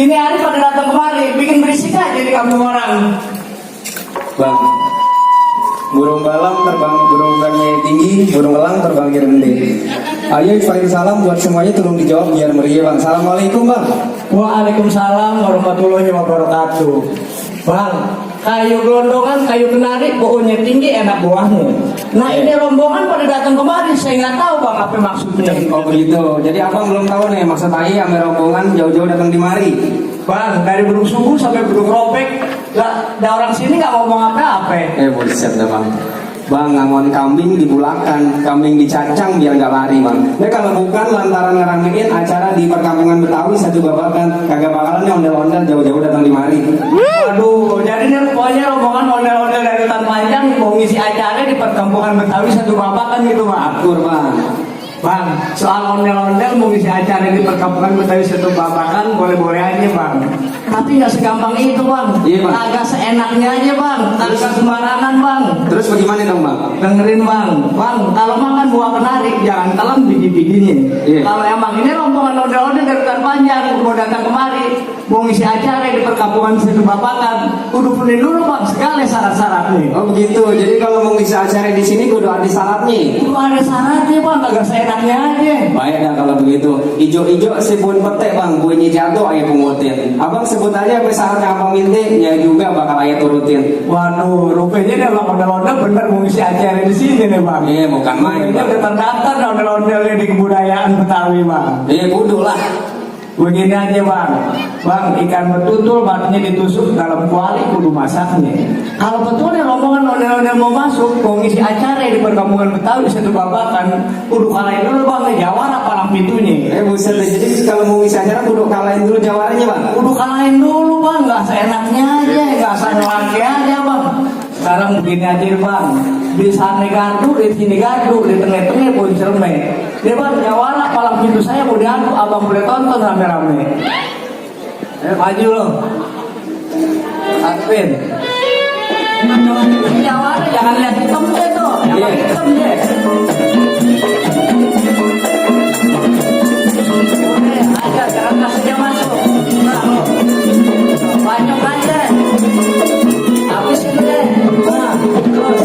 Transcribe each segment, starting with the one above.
Gini hari pada datang kemari, bikin berisik aja di kampung orang. Bang, burung balam terbangnya tinggi, burung elang terbangnya rendah. Ayo ifain salam buat semuanya, tolong dijawab biar meriah bang. Assalamualaikum bang. Waalaikumsalam warahmatullahi wabarakatuh. Bang, kayu gelondongan, kayu kenari, pohonnya tinggi, enak buahnya. Nah ini rombongan pada datang kemari, saya nggak tahu bang apa maksudnya. Oh begitu, jadi abang belum tahu nih maksud ayah sama rombongan jauh-jauh datang di mari. Bang, dari Bedung Subuh sampai Bedung Ropek, ada orang sini nggak ngomong apa-apa. Buset dah bang. Bang, ngangon kambing dibulakan, kambing dicacang biar nggak lari bang. Nah kalau bukan lantaran ngeramein acara di perkampungan Betawi satu babakan, kagak bakalan nih ondel-ondel jauh-jauh datang di mari. Aduh, jadi nih pokoknya rombongan ondel-ondel dari hutan panjang mau ngisi acara di perkampungan Betawi satu babakan gitu bang. Akur bang. Bang, soal ondel-ondel mau ngisi acara di perkampungan Betawi satu babakan boleh-boleh aja bang. Tapi nggak segampang itu bang. Iya bang. Agak seenaknya aja bang, agak sembarangan bang. Terus bagaimana dong bang? Dengerin bang, kalau makan buah kenari jangan telan biji-bijinya. Iya. Kalau emang ini rombongan ondel-ondel dari hutan panjang mau datang kemari, mau ngisi acara di perkampungan satu babakan, kudu penuhin dulu bang segala syarat-syaratnya. Oh begitu, jadi kalau mau ngisi acara di sini kudu ada syaratnya. Kudu ada syaratnya bang, agak seenaknya aja. Baik dah kalau begitu. Ijo-ijo sebut petek bang, bunyi jatuh ayah pengutin. Abang sebut aja apa syaratnya abang minta, ya juga bakal ayah turutin. Waduh, rupanya dia bang ondel-ondel bener mau ngisi acara di sini nih bang. Iya bukan main Rupanya bang. udah terdaftar ondel-ondelnya di kebudayaan Betawi bang. Iya kudu lah. Begini aja bang, ikan betutul batunya ditusuk dalam kuali kudu masaknya. Kalau betulnya rombongan ondel-ondel mau masuk, mau ngisi acara di perkampungan Betawi satu babakan, kudu kalahin dulu bang, jawara palang pintunya. Buset deh, jadi kalau mau ngisi acara kudu kalahin dulu jawarannya bang. Kudu kalahin dulu bang, nggak seenaknya aja, nggak asal laki aja bang. Sekarang begini aja bang, di sana gardu, di sini gardu, di tengah-tengah pun cermek. Dia bang, jawara palang pintu saya mau diadu, abang boleh tonton rame-rame. Maju lo, Advin. Jawara jangan lihat hitam deh tuh, jangan hitam deh. Aja, jangan masuk dia masuk. Nah, banyak aja. Habisin deh. Nah, terus.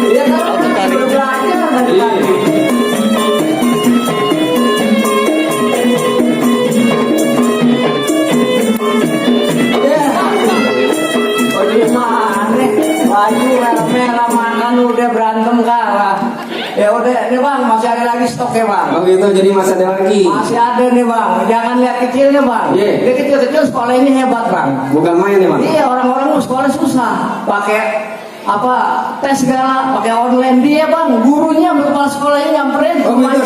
Dia kalau belajar dari tadi. Baju merah-merah makan udah berantem kalah. Ya udah nih bang, masih ada lagi stok ya bang. Oh gitu, jadi masih ada lagi. Masih ada nih bang, jangan lihat kecilnya bang. Iya. Dia kecil-kecil sekolah ini hebat bang. Bukan main ya bang. Iya, orang-orang mau sekolah susah, pakai apa tes segala, pakai online dia bang. Gurunya kepala sekolah ini nyamperin. Oh gitu,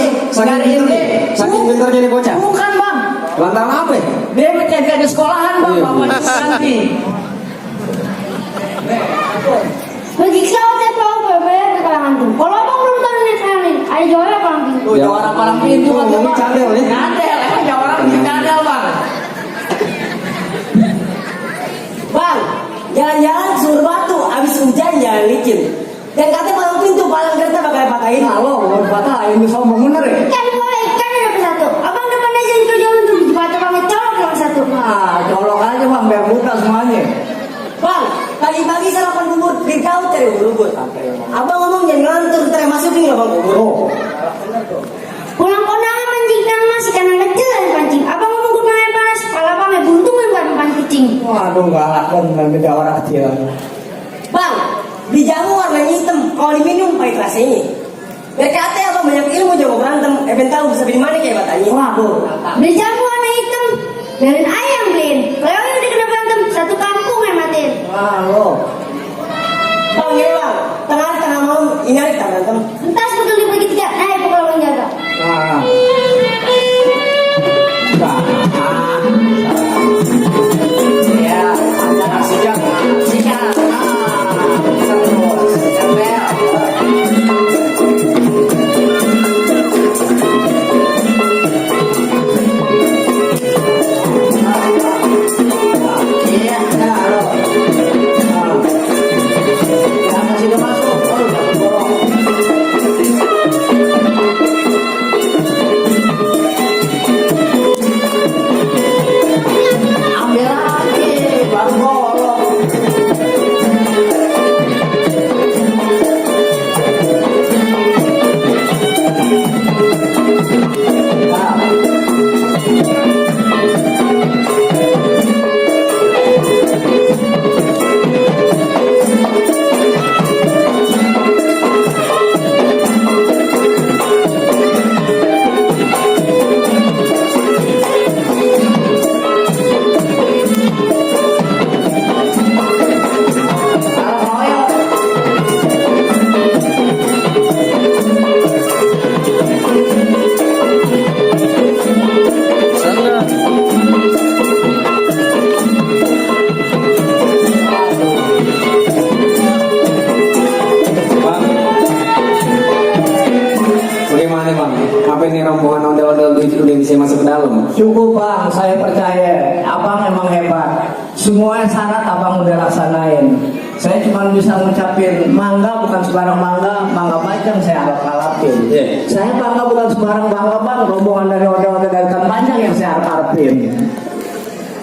saking pintarnya nih bocah. Bukan bang, Lantaran apa ya? dia menjaga di sekolahan bang, Iya. bapaknya nanti. Bagi kau saya tahu berbeda ke kalangan tuh. Kalau abang belum tahu ini sekarang, ayo juara palang pintu. Tuh jawara palang pintu kan Ngomongnya cadel ya. Cadel, emang jawara bikin cadel bang. Bang, jalan-jalan sur batu, abis hujan jangan licin. Dan katanya palang pintu, palang kereta bakal patahin. Halo, mau patah ini sombong bener ya? Kan boleh, kan ada satu. Abang depan aja itu jalan tuh, dibaca banget colok yang satu. Nah, colok aja bang, biar buka semuanya. Bang, pagi-pagi sarapan bubur, di kau cari bubur. Abang ngomong jangan ngelantur, ntar masukin lah bang bubur. Oh, Pulang kondangan mancing dan masih karena kecil dari pancing. Abang ngomong gue naik panas, kalau abang ya buntung yang buat makan kucing. waduh galak bener nih jawara kecil. Bang, di jamu warnanya hitam, kalau diminum pahit rasanya. Biar kata abang banyak ilmu jago berantem, tahu bisa beli mana kayak batanya. Waduh, Beli jamu warna hitam, biarin ayam beliin. Kalau yang udah kena berantem, satu kampung yang matiin. halo. Bang, gini bang, tengah malam ingat kita berantem. Entah sebetulnya dibagi tiga, naik pokoknya lo jaga. Nah, ya, ada sejak sejak. Iya, halo. udah bisa masuk ke dalam. Cukup bang, saya percaya abang emang hebat. Semua syarat abang udah laksanain. Saya cuma bisa ngucapin mangga bukan sembarang mangga, mangga bajang saya harap-harapin. Iya. Saya bangga bukan sembarang bangga bang, rombongan dari ode-ode dari Tan Panjang yang saya harap-harapin.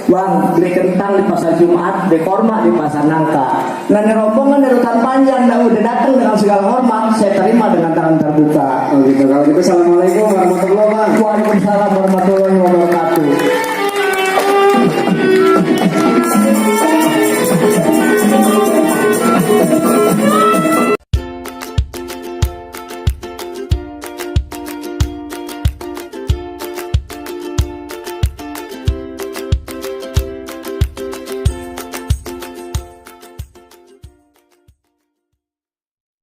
Bang, beli kentang di pasar Jumat, beli korma di pasar Nangka. Nah, ini rombongan dari Tan Panjang yang udah datang dengan segala hormat, saya terima dengan tangan terbuka. Oh gitu. Kalau gitu assalamualaikum warahmatullahi wabarakatuh. Waalaikumsalam warahmatullahi wabarakatuh.